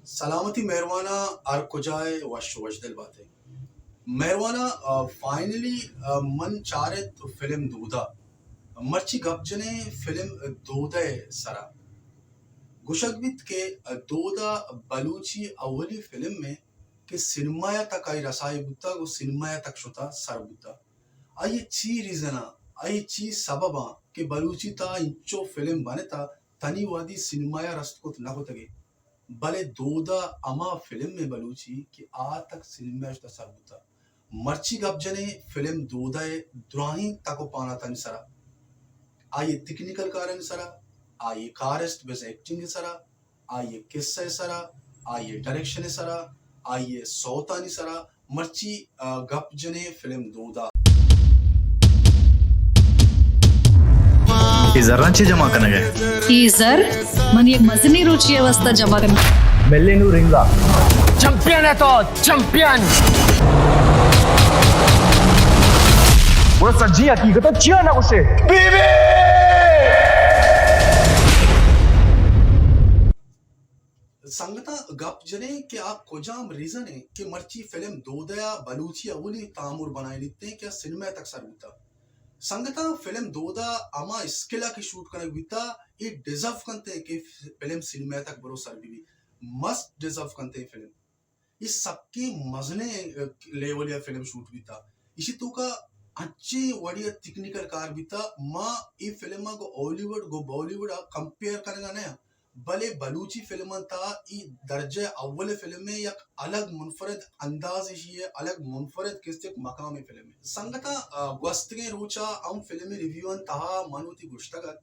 سلامتی مہرواناں، ہر کجا ء وش و وشدل بات ء۔ مہرواناں، آ، فائنلی، آ، من چارت فلم دودا۔ مرچی گپ جنیں فلم دودا ء سرا۔ گوشگ بیت کہ دودا بلوچی اولی فلم ء کہ سینما ء تک آئی رسائی بوتگ و سینما ء تک شتا سر بوتگ۔ آئی چی ریزن آں، آئی چی سبب آں کہ بلوچی تہا انچو فلم بنتا تنی وہدی سینما ء رست کت نہ کتگے، بلے دودا ہما فلم ء بلوچی کہ آ تک سینما ء شتا سر بوتا۔ مرچی گپ جنیں فلم دودا ء دراہیں تک و پاناتانی سرا، آئی ء تکنیکل کارانی سرا، آئی ء کارست بزاں ایکٹنگ ء سرا، آئی ء کسہ ء سرا، آئی ء ڈائریکشن ء سرا، آئی ء سوتانی سرا، مرچی، آ، گپ جنیں فلم دودا۔ اے زراں چے جمع کنگ ء؟ اے زر من یک مزنیں روچے ء واستہ جمع کناں۔ ملے نوں رنگا۔ چمپئن ئے تو، چمپئن۔ گڑا سجی حقیقت چیا نہ گوشے؟ Be be! سنگتاں، گپ جنیں کہ آ کجام ریزن انت کہ مرچی فلم دودہ ء بلوچی اولی تامر بنائینیت انت کہ آ سینما ء تک سر بوتگ۔ سنگتاں، فلم دودہ ہما اسکیل ء کہ شوٹ کنگ بیتگ، اے ڈیزرو کنت انت کہ فلم سینما ء تک برو سر بہ بیت۔ مسٹ ڈیزرو کنت انت اے فلم۔ اے سکیں مزنیں لیول ء فلم شوٹ بیتگ۔ ایشی توکا انچیں وڑی ء تکنیکل کار بیتگ، ما اے فلم ء گوں ہالی ووڈ، گوں بالی ووڈ ء کمپیئر کنگ ء نہ آں۔ بلے بلوچی فلمانی تہا اے درجہ اول فلم ء یک الگ منفرد انداز ایشی ء، الگ منفرد کست یک مقام فلم ء۔ سنگتاں، آ، گوستگیں روچ ء ہم فلم ریویوانی تہا من وتی گوشتگ ات،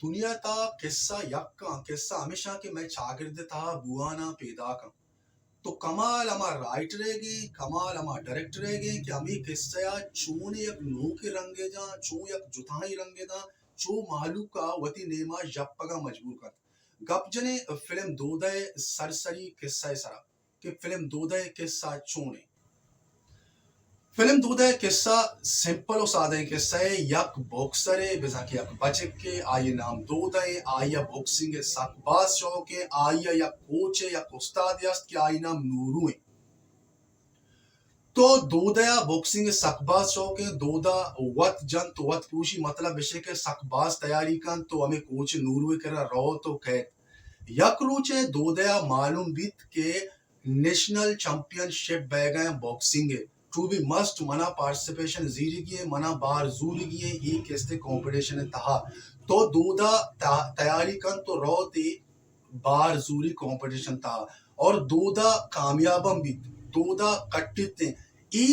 دنیا ء تہا قصہ یک آں، قصہ ہمیش آں کہ مئے چاگرد ء تہا بوان آں، پیداک آں۔ تو کمال ہما رائٹر ء گیں، کمال ہما ڈائریکٹر ء گیں کہ ہمے قصہ ء چون یک نوکیں رنگے داں، چون یک جتائیں رنگے داں، چو مہلوک ء وتی نیما ژپگ ء مجبور کنت۔ گپ جنیں فلم دودہ ء سرسری قصہ ء سرا کہ فلم دودہ ء قصہ چون انت۔ فلم دودہ ء قصہ سمپل و سادہ ء قصہ ء، یک باکسرے، بزاں کہ یک بچکے، آئی ء نام دودہ ء، آئی ء باکسنگ ء سک باز شوق ء، آئی ء یک کوچ ء، یک استادے است کہ آئی نام نورو ء۔ تو دودہ ء باکسنگ ء سک باز شوق ء، دودہ وت جنت، وت پروشی، مطلب اش کہ سک باز تیاری کنت، تو ہمے کوچ نورو ء کرا روت و کیت۔ یک روچے دودہ ء معلوم بیت کہ نیشنل چیمپئن شپ بئیگ ء باکسنگ ء، ٹو بی مسٹ، منا پارٹیسپیشن زیرگی ء، منا بار زورگی ء، اے کست ء کمپٹیشن ء تہا۔ تو دودہ تا-، تیاری کنت تو روت اے بار زوری کمپٹیشن تہا اور دودہ کامیاب ہم بیت، دودہ کٹیت انت۔ اے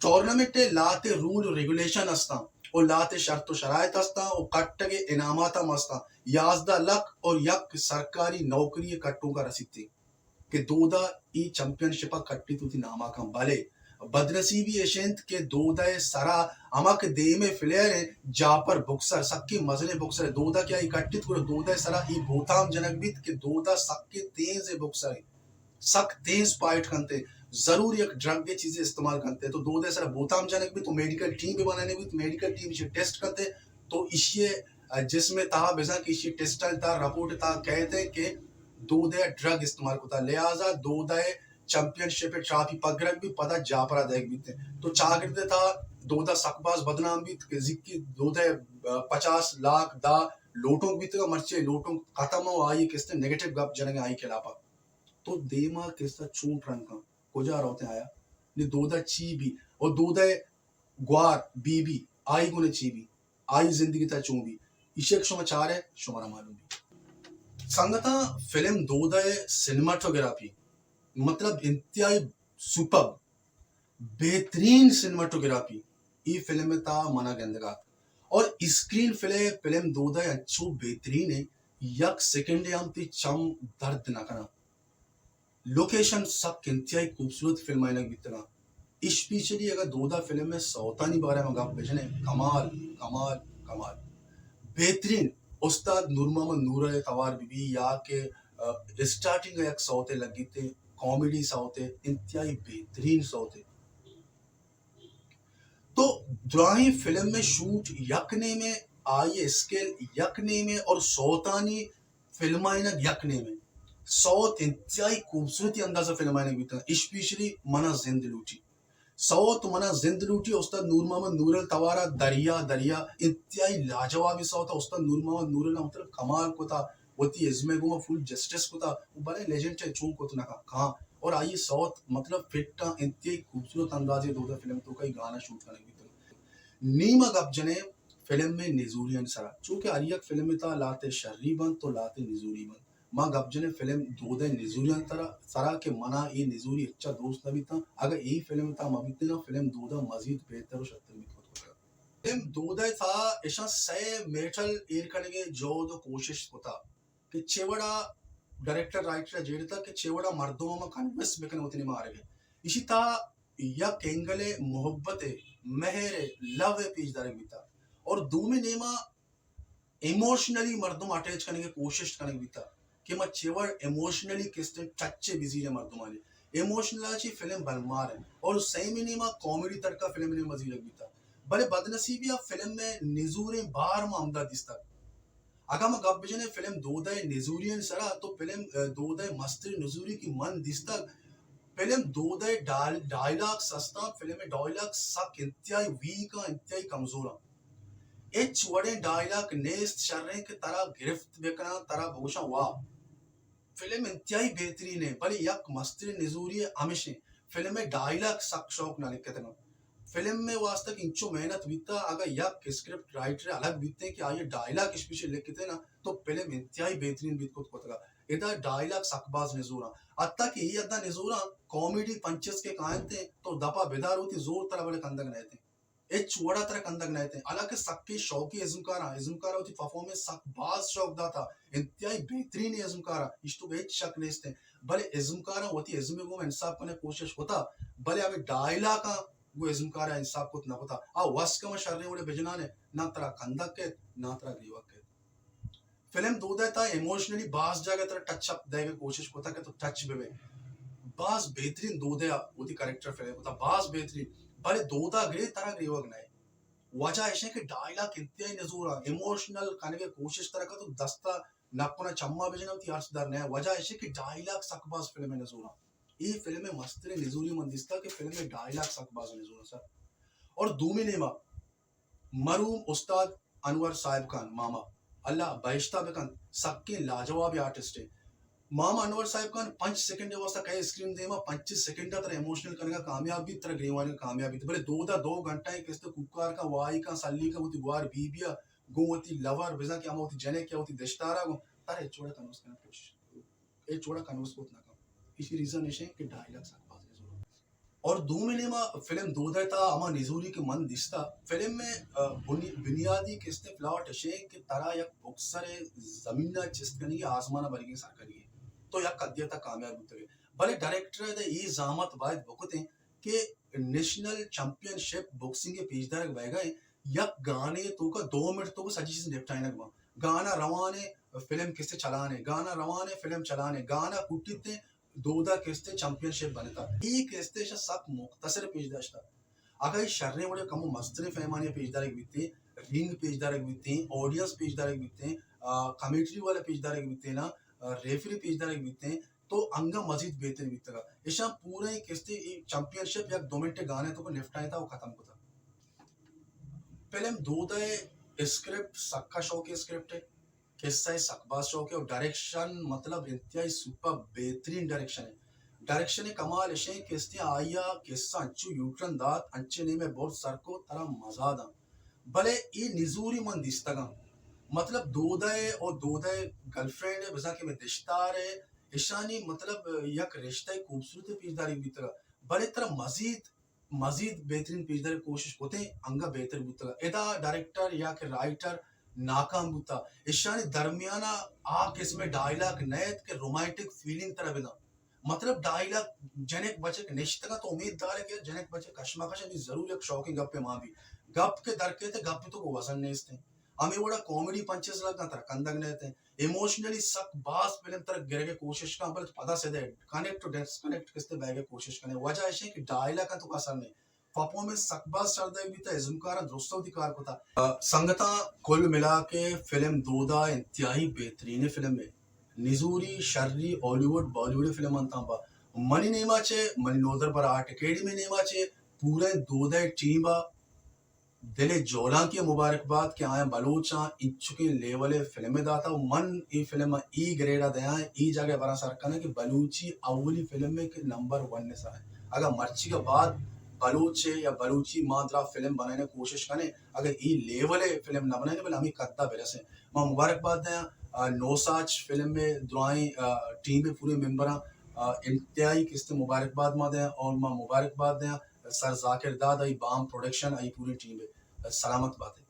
ٹورنامنٹ ء لہتے رول و ریگولیشن استاں و لہتے شرط و شرائط استاں و کٹگ ء انعامات ہم استاں۔ یازدہ لکھ اور یک سرکاری نوکری ء کٹوک ء رسیت انت کہ دودہ اے چیمپئن شپ ء کٹیت وتی نام ء کن، بلے بدنصیبی اش انت کہ دودہ ء سرا ہما کہ دیم ء پلیئر انت، جاپر باکسر، سکیں مزنیں باکسر انت، دودہ کہ آئی کٹیت گڑا دودہ ء سرا اے بہتام جنگ بیت کہ دودہ سکیں تیزیں باکسر انت، سک تیز فائٹ کنت، ضرور یک ڈرگ ء چیزے استعمال کنت، تو دودہ ء سرا بہتام جنگ بیت، تو میڈیکل ٹیم بہ بنانے بیت، میڈیکل ٹیم ایشی ٹیسٹ کنت، تو ایشی ء جسم ء تہا بزاں کہ ایشی ٹیسٹ ء تہا رپورٹ ء تہا کئیت کہ دودہ ء ڈرگ استعمال کتا، لہذا دودہ ء چیمپئن شپ ء ٹرافی پگرگ بیت، پدا جاپرا دئیگ بیت۔ تو چاگرد ء تہا دودہ سک باز بدنام بیت کہ زکی دودہ ء پچاس لاکھ داں لوٹونک بیتگ، مرچی لوٹونک ختم و آئی کستیں نیگیٹو گپ جنگ آئی خلاف ء۔ تو دیما کسہ چون ٹرنک کجا روت آیا؟ نی دودہ چی بی؟ او دودہ گوار بی بی آئی گونے چی بی؟ آئی زندگی تا چون بی؟ ایشی کہ شما چارے، شمارا معلوم بی۔ سنگتاں، فلم دودہ سینماٹوگرافی، مطلب، انتہائی سپر، بہترین سینماٹوگرافی اے فلم تا منا گندگات۔ اور اسکرین پلے فلم دودہ انچو بہترین ہے، یک سیکنڈ ہم تی چم درد نہ کنا۔ لوکیشن سک انتہائی خوبصورت فلمائینگ بیتگاں۔ اسپیشلی اگر دودا فلم ء سوتانی بارے ما گپ بجنیں، کمال، کمال، کمال۔ بہترین۔ استاد نور محمد نور ء توار بہ بی یا کہ، آ، اسٹارٹنگ ء یک سوتے لگیتے، کامیڈی سوتے، انتہائی بہترین سوتے۔ تو دراہیں فلم ء شوٹ یک نیمے، آئی اسکیل یک نیمے اور سوتانی فلمائینگ یک نیمے۔ سوت انتہائی خوبصورتی انداز ءَ فلم آئینگ بیتگ، اسپیشلی منا زند لوٹی۔ سوت منا زند لوٹی، استاد نور محمد نورل توارا دریا دریا انتہائی لاجوابی سوت، استاد نور محمد نورل ءَ مطلب کمال کتا، وتی ازم ءَ گوما فل جسٹس کتا، بلے لیجنڈ ءَ چون کت نہ کاں۔ اور آئی سوت مطلب فٹ آں، انتہائی خوبصورت اندازے دودا فلم توکا گانا شوٹ کنگ بیتگ۔ نی ما گپ جنیں فلم ءِ نزوریانی سرا، چونکہ ہر یک فلم ءِ تہا لہتے شری بنت تو لہتے نزوری بنت۔ ما گپ جنیں فلم دودا ءِ نزوریانی سرا، سرا کہ منا اے نزوری اچا دوست نہ بیتاں۔ اگہ اے فلم ءِ تہا مہ بیتیناں، فلم دودا مزید بہتر و شرتر بیت کت کتگ۔ فلم دودا ءِ تہا اشاں سئے میٹل ایر کنگ ءِ جہد و کوشش کتا کہ چے وڑا ڈائریکٹر رائٹر ءَ جیڑتا کہ چے وڑا مردم ءَ کنوینس بکن وتی نیما آرگ ءَ۔ ایشی تہا یک اینگل ءِ محبت ءِ، مہر ءِ، لو ءِ پیش دارگ بیتا اور دومی نیما ایموشنلی مردم اٹیچ کنگ ءِ کوشش کنگ بیتا کہ ما چے وڑ ایموشنلی کستیں ٹچ ءَ بزیریں مردمانی۔ ایموشنل ءَ چی فلم بلمار انت اور سیمی نیما کامیڈی تڑکا فلم ءِ نیما زیرگ بیتا۔ بلے بدنصیبی ءَ فلم ءِ نزوریں بار ما ہمدا دیستگ۔ اگاں ما گپ بجنیں فلم دودا ءِ نزوریانی سرا، تو فلم، ءَ، دودا ءِ مستریں نزوری کہ من دیستگ، فلم دودا ءِ ڈائل-، ڈائیلاگ سستاں، فلم ءِ ڈائیلاگ سک انتہائی ویک آں، انتہائی کمزور آں۔ ہچ وڑیں ڈائیلاگ نیست شریں کہ ترا گرفت بکناں، ترا بگوشاں واہ۔ فلم انتہائی بہترین ہے، بلے یک مستریں نزوری ہمیش ہیں، فلم ءِ ڈائیلاگ سک شوق نہ لکھتگ۔ فلم ءِ واستہ کہ انچو محنت بیتا، اگاں یک اسکرپٹ رائٹر الگ بیتیں کہ آئی ڈائیلاگ اسپیشل لکھتے نا، تو فلم انتہائی بہترین بیت کت کتگا۔ ادا ڈائیلاگ سک باز نزوراں، حتی کہ اے حدا نزوراں کامیڈی پنچز کہ کاینت تو دپا بدار وتی زور ترا بلے کندگ نہ ایتیں، ہچ وڑا ترا کندگ نہ ایتیں۔ حالانکہ سکیں شوقی ازمکاراں، ازمکارا وتی پرفارمنس سک باز شوق داتا، انتہائی بہترین ازمکاراں، اشتو ہچ شک نیستیں، بلے ازمکاراں وتی ازم گوما انصاف کنگ کوشش کتا، بلے ہمیں ڈائیلاگاں گوں ازمکار ءَ انصاف کت نہ کتا۔ آ وس کم شریں وڑے بجنانے، نہ ترا کندگ کیت، نہ ترا گریوگ کیت۔ فلم دودا ءِ تہا ایموشنلی باز جاگہ ترا ٹچ اپ دئیگ ءِ کوشش کتا کہ تو ٹچ بہ بئے۔ باز بہترین دودا ءَ وتی کریکٹر فلم کتا، باز بہترین۔ بلے دودا گرے ترا گریوگ نہ۔ وجہ ایش کہ ڈائیلاگ انتہائی نزور ءَ، ایموشنل کنگ ءِ کوشش ترا کت تو دستا نپنا چما بجن وتی ارس در نہ۔ وجہ ایش کہ ڈائیلاگ سک باز فلم ءِ نزور ءَ۔ اے فلم ءِ مستریں نزوری من دیستا کہ فلم ءِ ڈائیلاگ سک باز نزور ءَ سر۔ اور دومی نیما مرحوم استاد انور صاحب خان ماما، اللہ بہشتا بکنت، سکیں لاجواب آرٹسٹ ہے۔ ماما انور صاحب خان پنچ سیکنڈ واسطہ کئے اسکرین دیما، پنچ سیکنڈ ترا ایموشنل کنگا کامیاب بیت، ترا گریوانگا کامیاب بیت۔ بلے دودا دو گھنٹہ ءَ کست کوکار کا وائی کا سلی کا وتی گوار بی بی ءَ گوں وتی لور بزاں کہ ہما وتی جنک یا وتی دشتارا گوں ترا اے چوڑا کنوس کنگ کوشش، اے چوڑا کنوس کت نہ کن۔ اسی ریزن ایش ہے کہ ڈائیلاگ سک باز نزور۔ اور دومی نیما فلم دودا ءِ تہا ہما نزوری کہ من دیستا، فلم ءِ، آ، بنی-، بنیادی کست پلاٹ ایش ہے کہ ترا یک بکسر ءِ زمین ءَ چست کنگی، آسمان ءَ برگی سر کنگی، تو یک حدی ءَ تک کامیاب بوتگے۔ بلے ڈائریکٹر ءَ اے زحمت باید بکتیں کہ نیشنل چیمپئن شپ بکسنگ ءِ پیش دارگ بئیگا ایں، یک گانے توکا دو منٹ توکا سجی چیز نپٹائینگ باں۔ گانا روانے، فلم کسے چلانے، گانا روانے، فلم چلانے، گانا کٹیتے، دودا کستے چیمپئن شپ بنتا۔ اے کستے شا سک مختصر پیش داشتا۔ اگا اے شریں وڑے کمو مستریں پیمانے پیش دارگ بیتے، رنگ پیش دارگ بیتے، آڈینس پیش دارگ بیتے، آ، کمیٹری والا پیش دارگ بیتے نا، آ، ریفری پیش دارگ بیتے، تو انگا مزید بہتر بیتگا۔ ایشاں پورا اے کستے اے چیمپئن شپ یک دو منٹ گانے توکا نپٹائینتا و ختم کتا۔ فلم دودا ءِ اسکرپٹ سکا شوقیں اسکرپٹ ہے، قصہ ءِ سک باز شوق ہے اور ڈائریکشن مطلب انتہائی سپر بہترین ڈائریکشن ہے۔ ڈائریکشن ءِ کمال ایش ہے کہ استیں آئی ءَ قصہ انچو یوٹرن دات، انچے نیمے برد سر کو ترا مزا داں۔ بلے اے نزوری من دیستگاں۔ مطلب دودا ءِ اور دودا ءِ گرل فرینڈ ءِ بزاں کہ مئے دشتار ءِ، ایشانی مطلب یک رشتہ ءِ خوبصورت پیش دارگ بیتگا۔ بلے ترا مزید، مزید بہترین پیش دارگ کوشش کتیں، انگا بہتر بوتگا۔ ادا ڈائریکٹر یا کہ رائٹر ناکام بوتا۔ ایشانی درمیانا آ قسم ڈائیلاگ نہ ایت کہ رومانٹک فیلنگ ترا بداں۔ مطلب ڈائیلاگ جنک بچک نشتگا تو امید دارے کہ جنک بچک کشمکش بی، ضرور یک شوقیں گپے مان بی۔ گپ کہ در کیت گپ تو کو وزن نیستیں۔ ہمے وڑا کامیڈی پنچز لگاں ترا کندگ نہ ایتیں۔ ایموشنلی سک باز فلم ترا گرگ ءِ کوشش کن، بلے پدا سدے کنیکٹ و ڈسکنیکٹ کستے بئیگ ءِ کوشش کنے۔ وجہ ایش کہ ڈائیلاگ تو اثر نہیں۔ پرفارمنس سک باز شر دئیگ بیتا، ازمکاراں درست وتی کار کتا۔ آ، سنگتاں کل ملا کے فلم دودا انتہائی بہترین فلم ہے۔ نزوری شری ہالی ووڈ بالی ووڈ فلم انتاں با منی نیما چے، منی نودر بر آرٹ اکیڈمی نیما چے، پورے دودہ ٹیم ءَ دل ءِ جولانکی ءَ مبارکباد کہ آیاں بلوچاں انچکیں لیول ءِ فلم ءَ داتا، و من اے فلم ءَ اے گریڈ ءَ دیاں، اے جاگہ ءَ براں سر کناں کہ بلوچی اولی فلم ءِ کہ نمبر ون ءِ سر ءَ۔ اگاں مرچی ءَ بعد بلوچ ءِ یا بلوچی ما درا فلم بنائینگ ءِ کوشش کنیں، اگاں اے لیول ءِ فلم نہ بنائینیں، بلے ہمے قد ءَ برسیں۔ ما مبارکباد دیاں، آ، نوساچ فلم ءِ درائیں، آ، ٹیم ءِ پورے ممبراں، آ، انتہائی کستیں مبارکباد ما دیاں اور ما مبارکباد دیاں سر ذاکر داد، آئی بام پروڈکشن، آئی پورے ٹیم ءَ۔ سلامت بات ئے۔